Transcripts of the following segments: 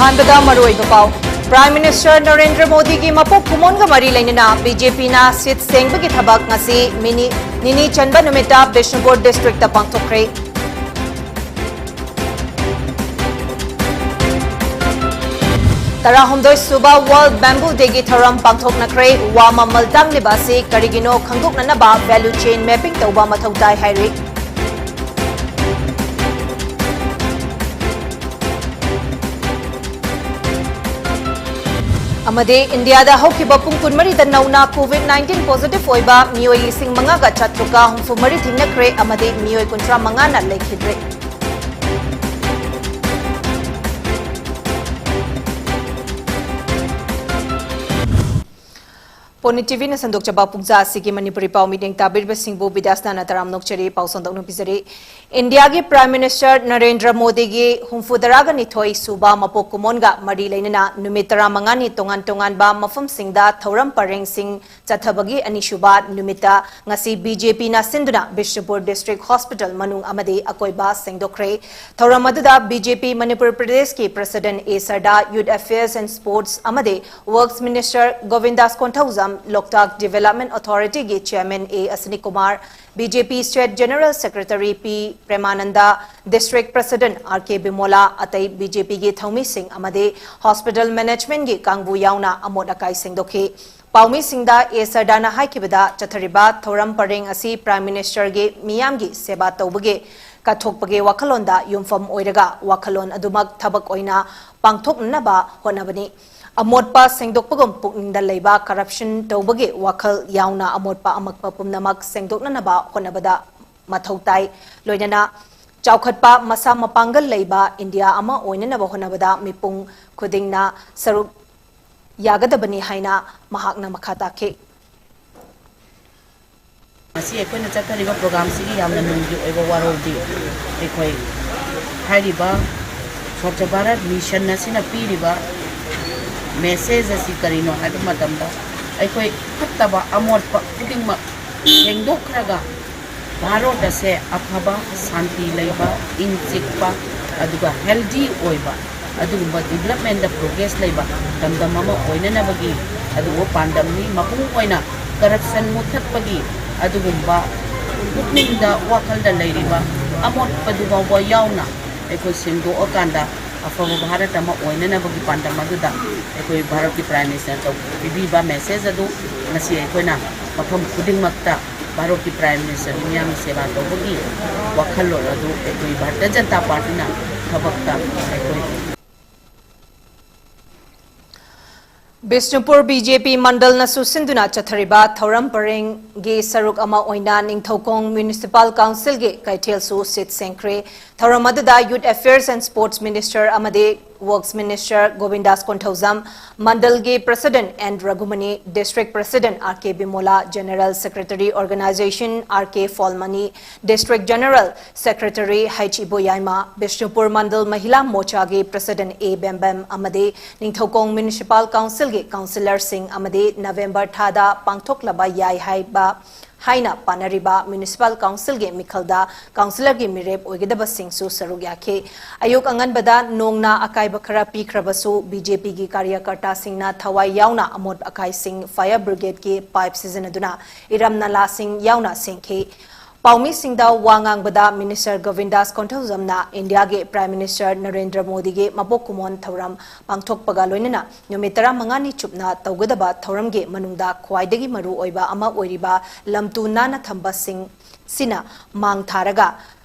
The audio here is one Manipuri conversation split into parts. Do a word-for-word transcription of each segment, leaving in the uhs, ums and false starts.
ꯑꯍꯥꯟꯕꯗ ꯃꯔꯨꯑꯣꯏꯕ ꯄꯥꯎ꯫ Prime Minister ꯅꯔꯦꯟꯗ꯭ꯔ ꯃꯣꯗꯤꯒꯤ ꯃꯄꯣꯛ ꯀꯨꯝꯑꯣꯟꯒ ꯃꯔꯤ ꯂꯩꯅꯅ BJPꯅ seat ꯁꯦꯡꯕꯒꯤ ꯊꯕꯛ ꯉꯁꯤ ꯅꯤꯅꯤ, ꯅꯤꯅꯤ ꯆꯟꯕ ꯅꯨꯃꯤꯠꯇ ꯕꯤꯁꯅꯨꯄꯨꯔ districtꯇ ꯄꯥꯡꯊꯣꯛꯈ꯭ꯔꯦ꯫ ꯇꯔꯥꯍꯨꯝꯗꯣꯏ ꯁꯨꯕ World Bamboo Dayꯒꯤ ꯊꯧꯔꯝ ꯄꯥꯡꯊꯣꯛꯅꯈ꯭ꯔꯦ꯫ ꯋꯥ ꯃꯃꯜ ꯇꯥꯡꯂꯤꯕ ꯑꯁꯤ ꯀꯔꯤꯒꯤꯅꯣ ꯈꯪꯗꯣꯛꯅꯅꯕ value chain mapping ꯇꯧꯕ ꯃꯊꯧ ꯇꯥꯏ ꯍꯥꯏꯔꯤ꯫ ꯑꯃꯗꯤ ꯏꯟꯗꯤꯌꯥꯗ ꯍꯧꯈꯤꯕ ꯄꯨꯡ ꯀꯨꯟꯃꯔꯤꯗ ꯅꯧꯅ COVID nineteen positive ꯑꯣꯏꯕ ꯃꯤꯑꯣꯏ ꯂꯤꯁꯤꯡ ꯃꯉꯥꯒ ꯆꯥꯇ꯭ꯔꯨꯛꯀ ꯍꯨꯝꯐꯨ ꯃꯔꯤ ꯊꯦꯡꯅꯈ꯭ꯔꯦ ꯑꯃꯗꯤ ꯃꯤꯑꯣꯏ ꯀꯨꯟꯊ꯭ꯔꯥ ꯃꯉꯥꯅ ꯂꯩꯈꯤꯗ꯭ꯔꯦ꯫ ꯄꯣꯅꯤ TVꯅ ꯁꯟꯗꯣꯛꯆꯕ ꯄꯨꯡꯖꯥ ꯑꯁꯤꯒꯤ ꯃꯅꯤꯄꯨꯔꯤ ꯄꯥꯎ ꯃꯤꯠꯌꯦꯡ ꯇꯥꯕꯤꯔꯤꯕꯁꯤꯡꯕꯨ ꯕꯤꯗ꯭ꯌꯥꯁꯅꯥꯅ ꯇꯔꯥꯝꯅ ꯑꯣꯛꯆꯔꯤ꯫ ꯄꯥꯎ ꯁꯟꯗꯣꯛꯅ ꯄꯤꯖꯔꯤ꯫ ꯏꯟꯗꯤꯌꯥꯒꯤ Prime Minister ꯅꯔꯦꯟꯗ꯭ꯔ ꯃꯣꯗꯤꯒꯤ ꯍꯨꯝꯐꯨ ꯇꯔꯥꯒ ꯅꯤꯊꯣꯏ ꯁꯨꯕ ꯃꯄꯣꯛ ꯀꯨꯝꯑꯣꯟꯒ ꯃꯔꯤ ꯂꯩꯅꯅ ꯅꯨꯃꯤꯠ ꯇꯔꯥꯃꯉꯥꯅꯤ ꯇꯣꯉꯥꯟ ꯇꯣꯉꯥꯟꯕ ꯃꯐꯝꯁꯤꯡꯗ ꯊꯧꯔꯝ ꯄꯔꯦꯡꯁꯤꯡ ꯆꯠꯊꯕꯒꯤ ꯑꯅꯤꯁꯨꯕ ꯅꯨꯃꯤꯠꯇ ꯉꯁꯤ BJPꯅ ꯁꯤꯟꯗꯨꯅ ꯕꯤꯁꯅꯨꯄꯨꯔ District Hospital ꯃꯅꯨꯡ ꯑꯃꯗꯤ ꯑꯀꯣꯏꯕ ꯁꯦꯡꯗꯣꯛꯈ꯭ꯔꯦ꯫ ꯊꯧꯔꯝ ꯑꯗꯨꯗ BJP ꯃꯅꯤꯄꯨꯔ ꯄ꯭ꯔꯗꯦꯁꯀꯤ President A Sarda, Youth Affairs and Sports ꯑꯃꯗꯤ Works Minister Govindas Konthoujam, Loktak Development Authorityꯒꯤ Chairman A Asni Kumar, BJP State General Secretary P Premananda, District President R K Bimola, ꯑꯇꯩ BJPꯒꯤ ꯊꯧꯃꯤꯁꯤꯡ ꯑꯃꯗꯤ hospital managementꯀꯤ ꯀꯥꯡꯕꯨ ꯌꯥꯎꯅ ꯑꯃꯣꯠ ꯑꯀꯥꯏ ꯁꯦꯡꯗꯣꯛꯈꯤ꯫ ꯄꯥꯎꯃꯤꯁꯤꯡꯗ ꯑꯦ ꯁꯔꯗꯥꯅ ꯍꯥꯏꯈꯤꯕꯗ, ꯆꯠꯊꯔꯤꯕ ꯊꯧꯔꯝ ꯄꯔꯦꯡ ꯑꯁꯤ Prime Ministerꯒꯤ ꯃꯤꯌꯥꯝꯒꯤ ꯁꯦꯕꯥ ꯇꯧꯕꯒꯤ ꯀꯠꯊꯣꯛꯄꯒꯤ ꯋꯥꯈꯜꯂꯣꯟꯗ ꯌꯨꯝꯐꯝ ꯑꯣꯏꯔꯒ ꯋꯥꯈꯜꯂꯣꯟ ꯑꯗꯨꯃꯛ ꯊꯕꯛ ꯑꯣꯏꯅ ꯄꯥꯡꯊꯣꯛꯅꯅꯕ ꯍꯣꯠꯅꯕꯅꯤ꯫ ꯑꯃꯣꯠꯄ ꯁꯦꯡꯗꯣꯛꯄꯒꯨꯝ ꯄꯨꯛꯅꯤꯡꯗ ꯂꯩꯕ corruption ꯇꯧꯕꯒꯤ ꯋꯥꯈꯜ ꯌꯥꯎꯅ ꯑꯃꯣꯠꯄ ꯑꯃꯛꯄ ꯄꯨꯝꯅꯃꯛ ꯁꯦꯡꯗꯣꯛꯅꯅꯕ ꯍꯣꯠꯅꯕꯗ ꯃꯊꯧ ꯇꯥꯏ꯫ ꯂꯣꯏꯅꯅ ꯆꯥꯎꯈꯠꯄ ꯃꯁꯥ ꯃꯄꯥꯡꯒꯜ ꯂꯩꯕ ꯏꯟꯗꯤꯌꯥ ꯑꯃ ꯑꯣꯏꯅꯅꯕ ꯍꯣꯠꯅꯕꯗ ꯃꯤꯄꯨꯝ ꯈꯨꯗꯤꯡꯅ ꯁꯔꯨꯛ ꯌꯥꯒꯗꯕꯅꯤ ꯍꯥꯏꯅ ꯃꯍꯥꯛꯅ ꯃꯈꯥ ꯇꯥꯈꯤ꯫ ꯉꯁꯤ ꯑꯩꯈꯣꯏꯅ ꯆꯠꯊꯔꯤꯕ programꯁꯤꯒꯤ ꯌꯥꯝꯅ ꯅꯨꯡꯒꯤ ꯑꯣꯏꯕ ꯋꯥꯔꯣꯜꯗꯤ ꯑꯩꯈꯣꯏ ꯍꯥꯏꯔꯤꯕ Swachh Bharat Mission ꯑꯁꯤꯅ ꯄꯤꯔꯤꯕ message ꯑꯁꯤ ꯀꯔꯤꯅꯣ ꯍꯥꯏꯕ ꯃꯇꯝꯗ, ꯑꯩꯈꯣꯏ ꯐꯠꯇꯕ ꯑꯃꯣꯠꯄ ꯈꯨꯗꯤꯡꯃꯛ ꯁꯦꯡꯗꯣꯛꯈ꯭ꯔꯒ ꯚꯥꯔꯠ ꯑꯁꯦ ꯑꯐꯕ, ꯁꯥꯟꯇꯤ ꯂꯩꯕ, ꯏꯪ ꯆꯤꯛꯄ, ꯑꯗꯨꯒ healthy ꯑꯣꯏꯕ ꯑꯗꯨꯒꯨꯝꯕ development ꯗ progress ꯂꯩꯕ ꯂꯝꯗꯝ ꯑꯃ ꯑꯣꯏꯅꯅꯕꯒꯤ ꯑꯗꯨꯒꯨꯝꯕ ꯄꯥꯟꯗꯝꯅꯤ꯫ ꯃꯄꯨꯡ ꯑꯣꯏꯅ corruption ꯃꯨꯠꯊꯠꯄꯒꯤ ꯑꯗꯨꯒꯨꯝꯕ ꯄꯨꯛꯅꯤꯡꯗ, ꯋꯥꯈꯜꯗ ꯂꯩꯔꯤꯕ ꯑꯃꯣꯠꯄꯗꯨ ꯐꯥꯎꯕ ꯌꯥꯎꯅ ꯑꯩꯈꯣꯏ ꯁꯦꯡꯗꯣꯛꯑꯀꯥꯟꯗ ꯑꯐꯕ ꯚꯥꯔꯠ ꯑꯃ ꯑꯣꯏꯅꯅꯕꯒꯤ ꯄꯥꯟꯗꯝ ꯑꯗꯨꯗ ꯑꯩꯈꯣꯏ ꯚꯥꯔꯠꯀꯤ Prime Minister ꯅ ꯄꯤꯕꯤꯕ message ꯑꯗꯨ ꯉꯁꯤ ꯑꯩꯈꯣꯏꯅ ꯃꯐꯝ ꯈꯨꯗꯤꯡꯃꯛꯇ ꯚꯥꯔꯠꯀꯤ Prime Minister ꯅ ꯃꯤꯌꯥꯝꯒꯤ ꯁꯦꯕꯥ ꯇꯧꯕꯒꯤ ꯋꯥꯈꯜꯂꯣꯟ ꯑꯗꯨ ꯑꯩꯈꯣꯏ ꯚꯥꯔꯇꯤꯌ ꯖꯅꯇꯥ ꯄꯥꯔꯇꯤꯅ ꯊꯕꯛꯇ ꯑꯩꯈꯣꯏ ꯕꯤꯁꯅꯨꯄꯨꯔ ꯕꯤ ꯖꯦ ꯄꯤ ꯃꯟꯗꯜꯅ ꯁꯨꯁꯤꯟꯗꯨꯅ ꯆꯠꯊꯔꯤꯕ ꯊꯧꯔꯝ ꯄꯔꯦꯡꯒꯤ ꯁꯔꯨꯛ ꯑꯃ ꯑꯣꯏꯅ ꯅꯤꯡꯊꯧꯈꯣꯡ Municipal Council ꯒꯤ ꯀꯩꯊꯦꯜꯁꯨ ꯁꯤꯠ ꯁꯦꯡꯈ꯭ꯔꯦ꯫ ꯊꯧꯔꯝ ꯑꯗꯨꯗ Youth Affairs and Sports Minister ꯑꯃꯗꯤ Works Minister ꯒꯣꯕꯤꯟꯗꯥꯁ ꯀꯣꯟꯊꯧꯖꯝ, ꯃꯟꯗꯜꯒꯤ President N Raghumani, District President R K Bimola, General Secretary Organization R K Pholmani, District General Secretary H Iboyaima, Bishnupur Mandal ꯃꯍꯤꯂꯥ ꯃꯣꯔꯆꯥꯒꯤ President ꯑꯦ ꯕꯦꯝꯕꯦꯝ ꯑꯃꯗꯤ ꯅꯤꯡꯊꯧꯈꯣꯡ Municipal Council ꯒꯤ Councillor ꯁꯤꯡ ꯑꯃꯗꯤ ꯅꯕꯦꯝꯕꯔ ꯊꯥꯗ ꯄꯥꯡꯊꯣꯛꯂꯕ ꯌꯥꯏ ꯍꯥꯏꯕ ꯍꯥꯏꯅ ꯄꯥꯅꯔꯤꯕ Municipal Council ꯒꯤ ꯃꯤꯈꯜꯗ Councillor ꯒꯤ ꯃꯤꯔꯦꯞ ꯑꯣꯏꯒꯗꯕꯁꯤꯡꯁꯨ ꯁꯔꯨꯛ ꯌꯥꯈꯤ꯫ ꯑꯌꯨꯛ ꯑꯉꯟꯕꯗ ꯅꯣꯡꯅ ꯑꯀꯥꯏꯕ ꯈꯔ ꯄꯤꯈ꯭ꯔꯕꯁꯨ, ꯕꯤ ꯖꯦ ꯄꯤ ꯒꯤ ꯀꯥꯔꯌꯀꯔꯇꯥꯁꯤꯡꯅ ꯊꯋꯥꯏ ꯌꯥꯎꯅ ꯑꯃꯣꯠ ꯑꯀꯥꯏꯁꯤꯡ fire brigade ꯀꯤ pipe ꯁꯤꯖꯤꯟꯅꯗꯨꯅ ꯏꯔꯝ ꯅꯂꯥꯁꯤꯡ ꯌꯥꯎꯅ ꯁꯦꯡꯈꯤ꯫ ꯄꯥꯎꯃꯤꯁꯤꯡꯗ ꯋꯥ ꯉꯥꯡꯕꯗ Minister ꯒꯣꯕꯤꯟꯗꯥꯁ ꯀꯣꯟꯊꯧꯖꯝꯅ ꯏꯟꯗꯤꯌꯥꯒꯤ Prime Minister ꯅꯔꯦꯟꯗ꯭ꯔ ꯃꯣꯗꯤꯒꯤ ꯃꯄꯣꯛ ꯀꯨꯝꯑꯣꯟ ꯊꯧꯔꯝ ꯄꯥꯡꯊꯣꯛꯄꯒ ꯂꯣꯏꯅꯅ ꯅꯨꯃꯤꯠ ꯇꯔꯥꯃꯉꯥꯅꯤ ꯆꯨꯞꯅ ꯇꯧꯒꯗꯕ ꯊꯧꯔꯝꯒꯤ ꯃꯅꯨꯡꯗ ꯈ꯭ꯋꯥꯏꯗꯒꯤ ꯃꯔꯨ ꯑꯣꯏꯕ ꯑꯃ ꯑꯣꯏꯔꯤꯕ ꯂꯝ ꯇꯨ ꯅꯥꯟꯅ ꯊꯝꯕꯁꯤꯡ ꯁꯤꯅ ꯃꯥꯡ ꯊꯥꯔꯒ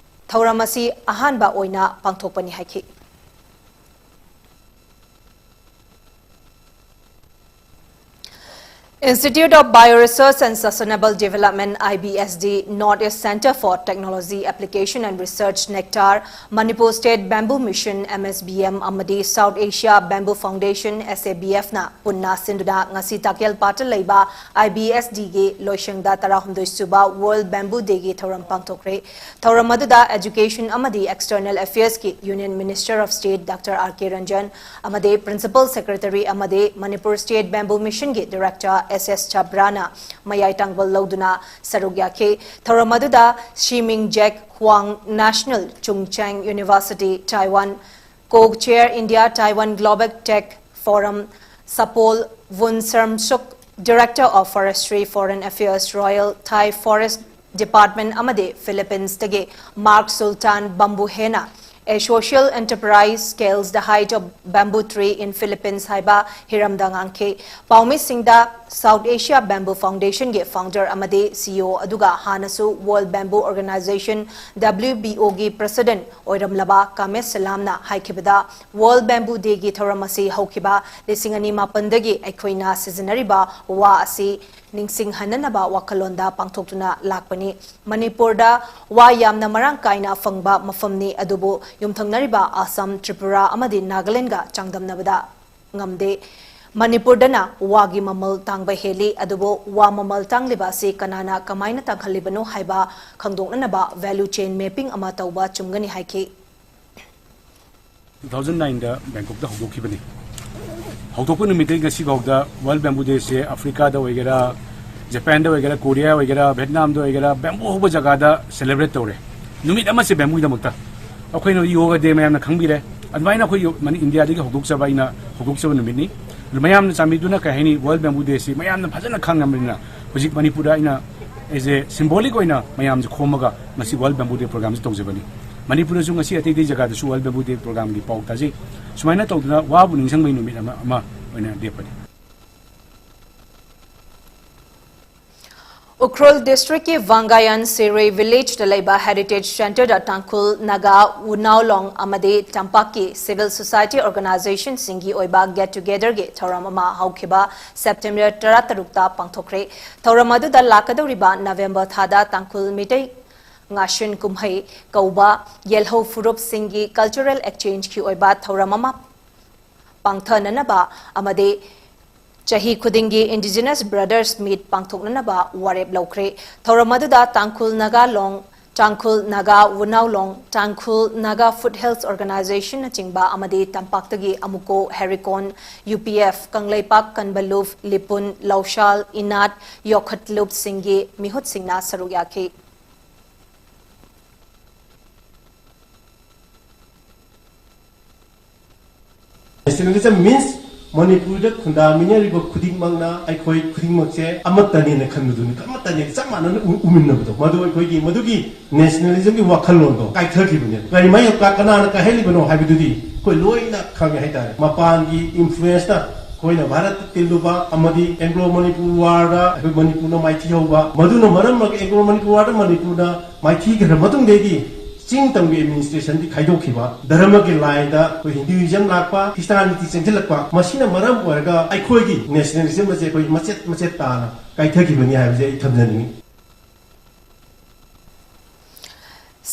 ꯊꯧꯔꯝ ꯑꯁꯤ ꯑꯍꯥꯟꯕ ꯑꯣꯏꯅ ꯄꯥꯡꯊꯣꯛꯄꯅꯤ ꯍꯥꯏꯈꯤ꯫ Institute of Bioresource and Sustainable Development, I B S D, North East Centre for Technology Application and Research, NECTAR, Manipur State Bamboo Mission, M S B M, ꯑꯃꯗꯤ South Asia Bamboo Foundation, S A B F, ꯅ ꯄꯨꯟꯅ ꯁꯤꯟꯗꯨꯅ ꯉꯁꯤ ꯇꯥꯀꯦꯜꯄꯥꯠꯇ ꯂꯩꯕ I B S D ꯒꯤ ꯂꯣꯏꯁꯪꯗ ꯇꯔꯥꯍꯨꯝꯗꯣꯏ ꯁꯨꯕ World Bamboo Day ꯒꯤ ꯊꯧꯔꯝ ꯄꯥꯡꯊꯣꯛꯈ꯭ꯔꯦ꯫ ꯊꯧꯔꯝ ꯑꯗꯨꯗ Education ꯑꯃꯗꯤ External Affairs ꯀꯤ Union Minister of State Doctor R K Ranjan ꯑꯃꯗꯤ Principal Secretary ꯑꯃꯗꯤ Manipur State Bamboo Mission ꯒꯤ Director S S Chabra ꯅ ꯃꯌꯥꯏ ꯇꯥꯡꯕꯜ ꯂꯧꯗꯨꯅ ꯁꯔꯨꯛ ꯌꯥꯈꯤ꯫ ꯊꯧꯔꯝ ꯑꯗꯨꯗ Shiming Jack Huang, National Chungcheong University, Taiwan, Co-chair India Taiwan Global Tech Forum Sapol Vunsermsuk, Director of Forestry, Foreign Affairs, Royal Thai Forest Department ꯑꯃꯗꯤ Philippines ꯇꯒꯤ Mark Sultan Bambuhena, A Social Enterprise Scales the Height of Bamboo Tree in Philippines ꯍꯥꯏꯕ ꯍꯤꯔꯝꯗ ꯉꯥꯡꯈꯤ꯫ ꯄꯥꯎꯃꯤꯁꯤꯡꯗ South Asia Bamboo Foundation ꯒꯤ founder ꯑꯃꯗꯤ C E O ꯑꯗꯨꯒ ꯍꯥꯟꯅꯁꯨ World Bamboo Organization, W B O ꯒꯤ president ꯑꯣꯏꯔꯝꯂꯕ ꯀꯥꯃꯦꯁ ꯁꯂꯥꯝꯅ ꯍꯥꯏꯈꯤꯕꯗ, World Bamboo Day ꯒꯤ ꯊꯧꯔꯝ ꯑꯁꯤ ꯍꯧꯈꯤꯕ ꯂꯤꯁꯤꯡ ꯑꯅꯤ ꯃꯥꯄꯟꯗꯒꯤ ꯑꯩꯈꯣꯏꯅ ꯁꯤꯖꯤꯟꯅꯔꯤꯕ ꯋꯥ ꯑꯁꯤ ꯅꯤꯡꯁꯤꯡꯍꯟꯅꯅꯕ ꯋꯥꯈꯜꯂꯣꯟꯗ ꯄꯥꯡꯊꯣꯛꯇꯨꯅ ꯂꯥꯛꯄꯅꯤ꯫ ꯃꯅꯤꯄꯨꯔꯗ ꯋꯥ ꯌꯥꯝꯅ ꯃꯔꯥꯡ ꯀꯥꯏꯅ ꯐꯪꯕ ꯃꯐꯝꯅꯤ, ꯑꯗꯨꯕꯨ ꯌꯨꯝꯊꯪꯅꯔꯤꯕ ꯑꯁꯥꯝ, ꯇ꯭ꯔꯤꯄꯨꯔꯥ ꯑꯃꯗꯤ ꯅꯥꯒꯥꯂꯦꯟꯗꯒ ꯆꯥꯡꯗꯝꯅꯕꯗ ꯉꯝꯗꯦ꯫ ꯃꯅꯤꯄꯨꯔꯗꯅ ꯋꯥꯒꯤ ꯃꯃꯜ ꯇꯥꯡꯕ ꯍꯦꯜꯂꯤ, ꯑꯗꯨꯕꯨ ꯋꯥ ꯃꯃꯜ ꯇꯥꯡꯂꯤꯕ ꯑꯁꯤ ꯀꯅꯥꯅ ꯀꯃꯥꯏꯅ ꯇꯥꯡꯍꯜꯂꯤꯕꯅꯣ ꯍꯥꯏꯕ ꯈꯪꯗꯣꯛꯅꯅꯕ value chain mapping ꯑꯃ ꯇꯧꯕ ꯆꯨꯝꯒꯅꯤ ꯍꯥꯏꯈꯤ꯫ Two thousand nineꯗ ꯕꯦꯡꯀꯣꯛꯇ ꯍꯧꯗꯣꯛꯈꯤꯕꯅꯤ꯫ ꯍꯧꯗꯣꯛꯄ ꯅꯨꯃꯤꯠꯇꯒꯤ ꯉꯁꯤ ꯐꯥꯎꯗ World Bamboo Dayꯁꯦ ꯑꯐ꯭ꯔꯤꯀꯥꯗ ꯑꯣꯏꯒꯦꯔꯥ, ꯖꯄꯥꯟꯗ ꯑꯣꯏꯒꯦꯔꯥ, ꯀꯣꯔꯤꯌꯥ ꯑꯣꯏꯒꯦꯔꯥ, ꯚꯦꯠꯅꯥꯝꯗ ꯑꯣꯏꯒꯦꯔꯥ, ꯕꯦꯝꯕꯨ ꯍꯧꯕ ꯖꯒꯥꯗ celebrate ꯇꯧꯔꯦ꯫ ꯅꯨꯃꯤꯠ ꯑꯃꯁꯦ ꯕꯦꯝꯕꯨꯒꯤꯗꯃꯛꯇ꯫ ꯑꯩꯈꯣꯏꯅ Yoga Day ꯃꯌꯥꯝꯅ ꯈꯪꯕꯤꯔꯦ꯫ ꯑꯗꯨꯃꯥꯏꯅ ꯑꯩꯈꯣꯏ ꯌꯣ-, ꯃꯅꯤ-, ꯏꯟꯗꯤꯌꯥꯗꯒꯤ ꯍꯧꯗꯣꯛꯆꯕ ꯑꯩꯅ ꯍꯧꯗꯣꯛꯆꯕ ꯅꯨꯃꯤꯠꯅꯤ꯫ ꯑꯗꯨ ꯃꯌꯥꯝꯅ ꯆꯥꯟꯕꯤꯗꯨꯅ ꯀꯩ ꯍꯥꯏꯅꯤ, World Bamboo Dayꯁꯤ ꯃꯌꯥꯝꯅ ꯐꯖꯅ ꯈꯪꯉꯕꯅꯤꯅ ꯍꯧꯖꯤꯛ ꯃꯅꯤꯄꯨꯔꯗ ꯑꯩꯅ as a symbolic ꯑꯣꯏꯅ ꯃꯌꯥꯝꯁꯦ ꯈꯣꯝꯃꯒ ꯉꯁꯤ World Bamboo Day programꯁꯦ ꯇꯧꯖꯕꯅꯤ꯫ ꯃꯅꯤꯄꯨꯔꯗꯁꯨ ꯉꯁꯤ ꯑꯇꯩ ꯑꯇꯩ ꯖꯒꯥꯗꯁꯨ World Bamboo Day programꯒꯤ ꯄꯥꯎ ꯇꯥꯖꯩ꯫ ꯁꯨꯃꯥꯏꯅ ꯇꯧꯗꯅ ꯋꯥꯕꯨ ꯅꯤꯡꯁꯤꯡꯕꯒꯤ ꯅꯨꯃꯤꯠ ꯑꯃ, ꯑꯃ ꯑꯣꯏꯅ ꯂꯦꯞꯄꯅꯤ꯫ ꯎꯈ꯭ꯔꯨꯜ districtꯀꯤ ꯚꯥꯡꯒꯥꯌꯟ ꯁꯤꯔꯨꯏ villageꯇ ꯂꯩꯕ Heritage Centreꯗ ꯇꯥꯡꯈꯨꯜ, ꯅꯥꯒꯥ, ꯎꯅꯥꯎ ꯂꯣꯡ ꯑꯃꯗꯤ ꯇꯝꯄꯥꯛꯀꯤ civil society organizationꯁꯤꯡꯒꯤ ꯑꯣꯏꯕ get togetherꯒꯤ ꯊꯧꯔꯝ ꯑꯃ ꯍꯧꯈꯤꯕ September ꯇꯔꯥꯇꯔꯨꯛꯇ ꯄꯥꯡꯊꯣꯛꯈ꯭ꯔꯦ꯫ ꯊꯧꯔꯝ ꯑꯗꯨꯗ ꯂꯥꯛꯀꯗꯧꯔꯤꯕ November ꯊꯥꯗ ꯇꯥꯡꯈꯨꯜ ꯃꯤꯇꯩ ꯉꯥꯁꯤꯟ ꯀꯨꯝꯍꯩ ꯀꯧꯕ ꯌꯦꯜꯍꯧ ꯐꯨꯔꯨꯞꯁꯤꯡꯒꯤ cultural exchangeꯀꯤ ꯑꯣꯏꯕ ꯊꯧꯔꯝ ꯑꯃ ꯄꯥꯡꯊꯅꯅꯕ ꯑꯃꯗꯤ ꯆꯍꯤ ꯈꯨꯗꯤꯡꯒꯤ Indigenous Brothers Meet ꯄꯥꯡꯊꯣꯛꯅꯅꯕ ꯋꯥꯔꯦꯞ ꯂꯧꯈ꯭ꯔꯦ꯫ ꯊꯧꯔꯝ ꯑꯗꯨꯗ ꯇꯥꯡꯈꯨꯜ ꯅꯥꯒꯥ ꯂꯣꯡ, ꯇꯥꯡꯈꯨꯜ ꯅꯥꯒꯥ ꯋꯨꯅꯥꯎ ꯂꯣꯡ, ꯇꯥꯡꯈꯨꯜ ꯅꯥꯒꯥ Foothills Organizationꯅꯆꯤꯡꯕ ꯑꯃꯗꯤ ꯇꯝꯄꯥꯛꯇꯒꯤ ꯑꯃꯨꯀꯣ, ꯍꯦꯔꯤꯀꯣꯟ, U P F, ꯀꯪꯂꯩꯄꯥꯛ, ꯀꯟꯕꯂꯨꯞ, ꯂꯤꯄꯨꯟ, ꯂꯧꯁꯥꯜ, ꯏꯅꯥꯠ, ꯌꯣꯈꯠꯂꯨꯞꯁꯤꯡꯒꯤ ꯃꯤꯍꯨꯠꯁꯤꯡꯅ ꯁꯔꯨꯛ ꯌꯥꯈꯤ꯫ Nationalism means ꯃꯅꯤꯄꯨꯔꯗ ꯈꯨꯟꯗꯥꯃꯤꯟꯅꯔꯤꯕ ꯈꯨꯗꯤꯡꯃꯛꯅ ꯑꯩꯈꯣꯏ ꯈꯨꯗꯤꯡꯃꯛꯁꯦ ꯑꯃꯠꯇꯅꯦꯅ ꯈꯟꯕꯗꯨꯅꯤ, ꯑꯃꯠꯇꯅꯦ, ꯆꯞ ꯃꯥꯟꯅꯅ ꯎ- ꯎꯃꯤꯟꯅꯕꯗꯣ, ꯃꯗꯨ ꯑꯩꯈꯣꯏꯒꯤ ꯃꯗꯨꯒꯤ ꯅꯦꯁꯅꯦꯂꯤꯖꯝꯒꯤ ꯋꯥꯈꯜꯂꯣꯟꯗꯣ ꯀꯥꯏꯊꯈꯤꯕꯅꯦ꯫ ꯀꯔꯤ ꯃꯥꯌꯣꯛꯇ ꯀꯅꯥꯅ ꯀꯥꯏꯍꯜꯂꯤꯕꯅꯣ ꯍꯥꯏꯕꯗꯨꯗꯤ ꯑꯩꯈꯣꯏ ꯂꯣꯏꯅ ꯈꯪꯉꯦ ꯍꯥꯏꯇꯥꯔꯦ꯫ ꯃꯄꯥꯟꯒꯤ ꯏꯟꯐ꯭ꯂꯨꯌꯦꯟꯁꯅ ꯑꯩꯈꯣꯏꯅ ꯚꯥꯔꯠꯇ ꯇꯤꯜꯂꯨꯕ ꯑꯃꯗꯤ ꯑꯦꯡꯒ꯭ꯂꯣ ꯃꯅꯤꯄꯨꯔ ꯋꯥꯔꯗ ꯑꯩꯈꯣꯏ ꯃꯅꯤꯄꯨꯔꯅ ꯃꯥꯏꯊꯤꯍꯧꯕ, ꯃꯗꯨꯅ ꯃꯔꯝ ꯑꯣꯏꯔꯒ ꯑꯦꯡꯒ꯭ꯂꯣ ꯃꯅꯤꯄꯨꯔ ꯋꯥꯔꯗ ꯃꯅꯤꯄꯨꯔꯅ ꯃꯥꯏꯊꯤꯈ꯭ꯔ ꯃꯇꯨꯡꯗꯒꯤ ꯆꯤꯡ ꯇꯝꯒꯤ ꯑꯦꯗꯃꯤꯅꯤꯁꯇ꯭ꯔꯦꯁꯟꯗꯤ ꯈꯥꯏꯗꯣꯛꯈꯤꯕ, ꯙꯔꯃꯒꯤ ꯂꯥꯏꯟꯗ ꯑꯩꯈꯣꯏ ꯍꯤꯟꯗꯨꯏꯖꯝ ꯂꯥꯛꯄ, ꯈ꯭ꯔꯤꯁꯇꯥꯅꯤꯇꯤ ꯆꯪꯁꯤꯜꯂꯛꯄ, ꯃꯁꯤꯅ ꯃꯔꯝ ꯑꯣꯏꯔꯒ ꯑꯩꯈꯣꯏꯒꯤ ꯅꯦꯁꯅꯦꯂꯤꯖꯝ ꯑꯁꯦ ꯑꯩꯈꯣꯏ ꯃꯆꯦꯠ ꯃꯆꯦꯠ ꯇꯥꯅ ꯀꯥꯏꯊꯈꯤꯕꯅꯤ ꯍꯥꯏꯕꯁꯦ ꯑꯩ ꯊꯝꯖꯅꯤꯡꯏ꯫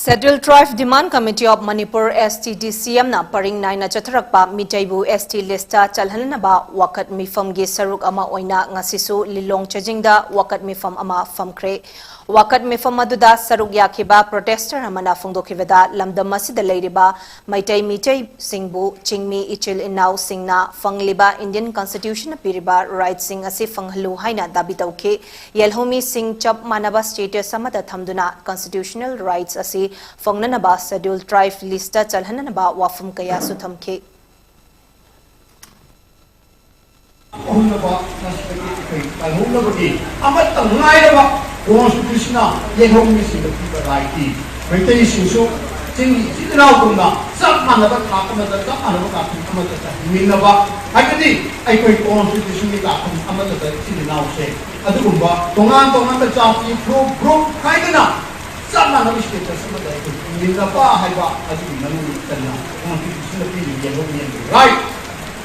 Scheduled Tribe Demand Committee of Manipur, S T D C M ꯅ ꯄꯔꯤꯡ ꯅꯥꯏꯅ ꯆꯠꯊꯔꯛꯄ ꯃꯤꯇꯩꯕꯨ S T list ꯇ ꯆꯜꯍꯟꯅꯕ ꯋꯥꯀꯠ ꯃꯤꯐꯝꯒꯤ ꯁꯔꯨꯛ ꯑꯃ ꯑꯣꯏꯅ ꯉꯁꯤꯁꯨ ꯂꯤꯂꯣꯡ ꯆꯥꯖꯤꯡꯗ ꯋꯥꯀꯠ ꯃꯤꯐꯝ ꯑꯃ ꯐꯝꯈ꯭ꯔꯦ꯫ ꯋꯥꯀꯠ ꯃꯤꯐꯝ ꯑꯗꯨꯗ ꯁꯔꯨꯛ ꯌꯥꯈꯤꯕ protester ꯑꯃꯅ ꯐꯣꯡꯗꯣꯛꯈꯤꯕꯗ, ꯂꯝꯗꯝ ꯑꯁꯤꯗ ꯂꯩꯔꯤꯕ ꯃꯩꯇꯩ ꯃꯤꯇꯩꯁꯤꯡꯕꯨ ꯆꯤꯡꯃꯤ ꯏꯆꯤꯜ ꯏꯅꯥꯎꯁꯤꯡꯅ ꯐꯪꯂꯤꯕ Indian Constitution ꯅ ꯄꯤꯔꯤꯕ right ꯁꯤꯡ ꯑꯁꯤ ꯐꯪꯍꯜꯂꯨ ꯍꯥꯏꯅ ꯗꯥꯕꯤ ꯇꯧꯈꯤ꯫ ꯌꯦꯜꯍꯧꯃꯤꯁꯤꯡ ꯆꯞ ꯃꯥꯟꯅꯕ status ꯑꯃꯗ ꯊꯝꯗꯨꯅ constitutional rights ꯑꯁꯤ ꯐꯪꯅꯅꯕ Scheduled Tribe list ꯇ ꯆꯜꯍꯟꯅꯅꯕ ꯋꯥꯐꯝ ꯀꯌꯥꯁꯨ ꯊꯝꯈꯤ꯫ ꯍꯧꯅꯕ ꯃꯁꯤꯗꯒꯤ ꯑꯩꯈꯣꯏ ꯀꯜꯍꯧꯅꯕꯒꯤ ꯑꯃꯠꯇ ꯉꯥꯏꯔꯕ constitution ꯅ ꯌꯦꯜꯍꯧꯃꯤꯁꯤꯡꯗ ꯄꯤꯕ right ꯇꯤ ꯃꯩꯇꯩꯁꯤꯡꯁꯨ ꯆꯤꯡꯒꯤ ꯏꯆꯤꯜ ꯏꯅꯥꯎꯒꯨꯝꯅ ꯆꯞ ꯃꯥꯟꯅꯕ ꯊꯥꯛ ꯑꯃꯗ, ꯆꯞ ꯃꯥꯟꯅꯕ ꯀꯥꯈꯨꯝ ꯑꯃꯗ ꯆꯠꯃꯤꯟꯅꯕ, ꯍꯥꯏꯕꯗꯤ ꯑꯩꯈꯣꯏ constitution ꯒꯤ ꯀꯥꯈꯨꯝ ꯑꯃꯗ ꯏꯆꯤꯜ ꯏꯅꯥꯎꯁꯦ ꯑꯗꯨꯒꯨꯝꯕ ꯇꯣꯉꯥꯟ ꯇꯣꯉꯥꯟꯕ ꯖꯥꯇꯤ, group group ꯈꯥꯏꯗꯅ ꯆꯞ ꯃꯥꯟꯅꯕ status ꯑꯃꯗ ꯑꯩꯈꯣꯏ ꯍꯤꯡꯃꯤꯟꯅꯕ ꯍꯥꯏꯕ ꯑꯗꯨꯒꯤ ꯃꯅꯨꯡ ꯆꯟꯅ constitution ꯅ ꯄꯤꯔꯤꯕ ꯌꯦꯜꯍꯧꯃꯤꯒꯤ right,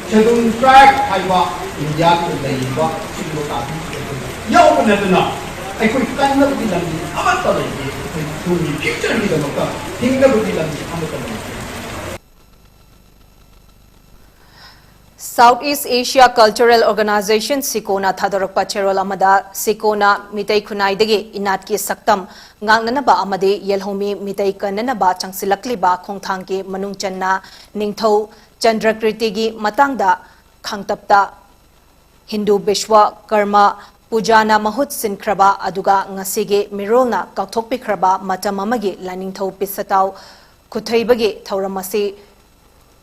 Scheduled Tribe ꯍꯥꯏꯕ ꯏꯟꯗꯤꯌꯥꯗ ꯂꯩꯔꯤꯕ ꯁꯤꯒꯨꯝꯕ ꯀꯥꯡꯕꯨꯁꯤꯡ ꯑꯗꯨ ꯌꯥꯎꯕ ꯅꯠꯇꯅ ꯑꯩꯈꯣꯏ ꯀꯟꯅꯕꯒꯤ ꯂꯝꯕꯤ ꯑꯃꯠꯇ ꯂꯩꯇꯦ꯫ ꯑꯩꯈꯣꯏ ꯇꯨꯡꯒꯤ future ꯒꯤꯗꯃꯛꯇ ꯍꯤꯡꯅꯕꯒꯤ ꯂꯝꯕꯤ ꯑꯃꯠꯇ ꯂꯩꯇꯦ꯫ South East Asia Cultural Organization, ꯁꯤꯀꯣꯅ ꯊꯥꯗꯣꯔꯛꯄ ꯆꯦꯔꯣꯜ ꯑꯃꯗ ꯁꯤꯀꯣꯅ ꯃꯤꯇꯩ ꯈꯨꯟꯅꯥꯏꯗꯒꯤ ꯏꯅꯥꯠꯀꯤ ꯁꯛꯇꯝ ꯉꯥꯛꯅꯅꯕ ꯑꯃꯗꯤ ꯌꯦꯜꯍꯧꯃꯤ ꯃꯤꯇꯩ ꯀꯟꯅꯅꯕ ꯆꯪꯁꯤꯜꯂꯛꯂꯤꯕ ꯈꯣꯡꯊꯥꯡꯒꯤ ꯃꯅꯨꯡ ꯆꯟꯅ ꯅꯤꯡꯊꯧ ꯆꯟꯗ꯭ꯔꯀ꯭ꯔꯤꯇꯤꯒꯤ ꯃꯇꯥꯡꯗ ꯈꯥꯡꯇꯞꯇ ꯍꯤꯟꯗꯨ ꯕꯤꯁ꯭ꯋ ꯀꯔꯃ ꯄꯨꯖꯥꯅ ꯃꯍꯨꯠ ꯁꯤꯟꯈ꯭ꯔꯕ ꯑꯗꯨꯒ ꯉꯁꯤꯒꯤ ꯃꯤꯔꯣꯜꯅ ꯀꯥꯎꯊꯣꯛꯄꯤꯈ꯭ꯔꯕ ꯃꯇꯝ ꯑꯃꯒꯤ ꯂꯥꯏꯅꯤꯡꯊꯧ ꯄꯤꯁꯇꯥꯎ ꯈꯨꯊꯩꯕꯒꯤ ꯊꯧꯔꯝ ꯑꯁꯤ